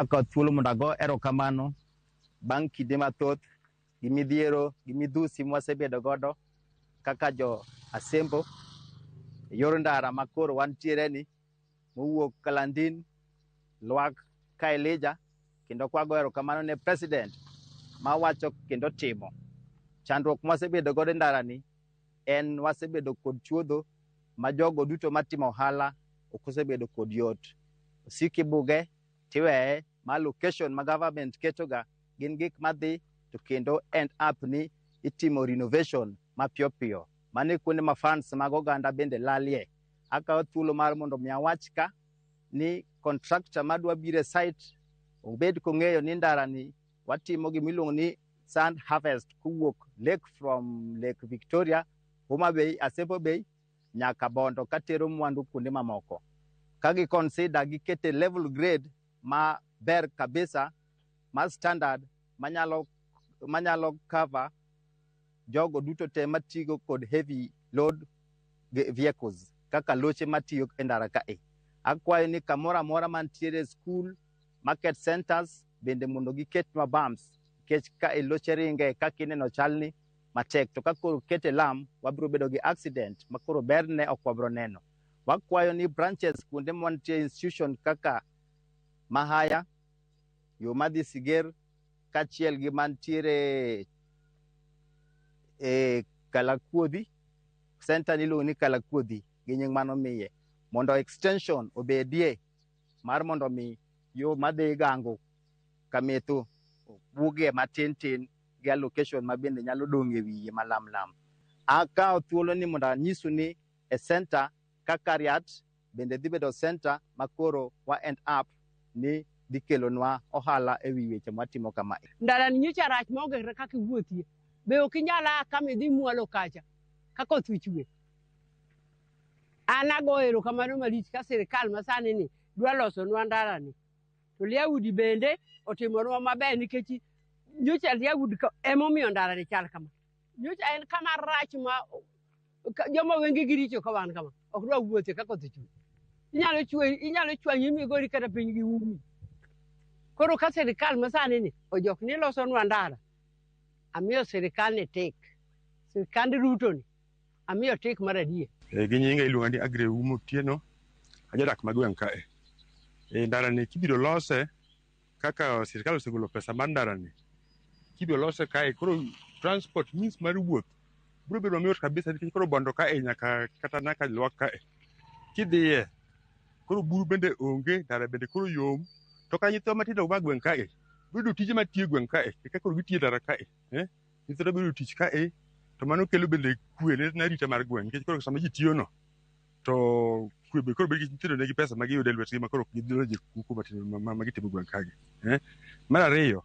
Akawo thuolo mondo ago erokamano bang' kinde mathoth gi midhiero gi midhusi mwasebedo godo kaka jo Asembo e yor ndara ma koro wantiere ni mowuok Kalandin, Lwak ka Elija kendo kwago erokamano ne president mawacho kendo timo. Chandruok mwasebedo godo e ndara ni en wasebedo kod chuodho ma jogo duto matimo ohala ok osebedo kod yot. Osik ibuge tiweye ma location ma government ketoga gin gik madhi to kendo end up ni itimo renovation mapiyo piyo. Mano e kuonde ma funds mag oganda bende lalie. Akawo thuolo mar mondo mi awach ka ni contractor madwa biro e site obed kong'eyo ni ndara ni watimo gimiluongo ni sand harvest kowuok lake from Lake Victoria, Homa Bay, Asembo Bay nyaka Bondo katero mwandu kuonde mamoko. Ka gi consider gikete level grade ma ber kabisa ma standard manyalo cover jogo duto te matigo kod heavy load vehicles kaka loche matiyo e ndara kae. Akwayo ni kamoro amora mantiere school, market centers bende mondo giketnwa bumps nikech ka e loche ringe kaka ineno chalni matek to ka koro kete lam wabiro bedo gi accident ma koro berne ok wabiro neno. Wakwayo ni branches kuonde mantie institution kaka Mahaya, yo madhi Siger kaachiel gi mantiere e Kalakuodhi, center niluongo ni Kalakuodhi gi nying manomiye mondo extension obedie mar mondo mi yo madhi Gango Kametho bugie matin tin gi allocation ma bende nyalo dong' e wiye malam lam. Akawo thuolo ni mondo anyisu ni e center kaka Riat bende dhi bedo center ma koro wa end up ni dhi kelonwa ohala e wi weche mwatimo kamae. Ndara ni nyocha rach maonge kata kaka iwuothie. Be ok inyal a kama idhi mwalo kacha ka koth ochwe. An ago erokamano malich ka sirikal masani ni dwa losonwa ndara ni. To Liaudi bende otimonwa maber nikech nyocha Liaudi emomiyo ndara ni chal kama. Nyocha en kama rach ma joma wengegi richo ka wan kama ok dwa wuothe ka koth ochwe. Inyalo chwe inyalo chwanyi migori kata piny gi umi. Koro ka sirikal masani ni ojok ni losonwa ndara, amiyo sirikal ni tik. Sirikand Ruto ni amiyo tik mar adier. Gi nyinga iluonga ni Aggrey Umo Otieno, ajadak ma gweng' kae. Ndara ni kibiro lose kaka sirikal osegolo pesa mar ndara ni, kibiro lose kae koro transport means mar wuoth biro bedo mayot kabisa nikech koro Bondo kae nyaka kata nyaka Lwak kae kidhiye koro buru bende onge, ndara bende koro yom. To ka nyithiwa matindo ma gweng' kae biro yudo tije matiyo e gweng' kae eka koro gitiyo e ndara kae. Nyithindo biro yudo tich kae to mano kelo bende kwe ne arita mar gweng' nikech koro sama ji tiyo no to kwe be koro bedo gi nyithindo nigi pesa ma giyudo e lwetgi ma koro ok gidonjo e kuku matindo ma gitimo e gweng' kagi. Mar ariyo,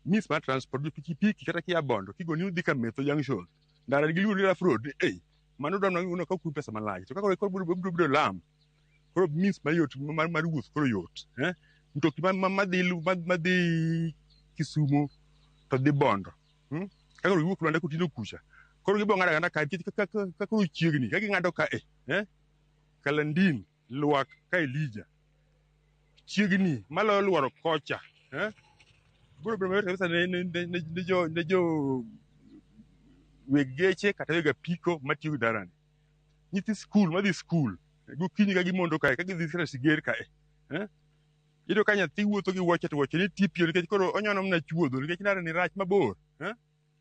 means mar transport jo pikipiki kata kia Bondo kigoni udhi Kametho junction ndara giluongo ni rough road ni ei mano dwaro ni ka kuwi pesa malach to ka koro biro biro bedo lam koro means mayot mar wuoth koro yot. Mtokni madhi Kisumo to dhi Bondo. Ka koro giwuok Lwanda Kotieno kucha koro gibo ng'ado ang'ada ka nikech ka koro chiegni ka ging'ado ka e Kalandin, Lwak ka Elija chiegni maloyo lworo kocha. Biro bedo mayot kabisa ne jo weg geche kata weg apiko matiyo gi ndarani. Nyithi skul madhi skul gokinyi ka gimondo kae ka gidhi kata Siger kae. Iyudo ka nyathi wuotho gi wuoche to wuoche ni ti piyo nikech koro onyono mana chuodho nikech ndara ni rach mabor.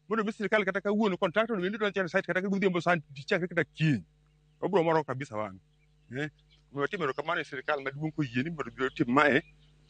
Mondo mi sirikal kata kawuono contractor bende dwa chako site kata godhiambo san chakre kata kiny. Obiro moro kabisa wan. Omiyo watimo erokamano e sirikal maduong' koyie ni mondo otim mae.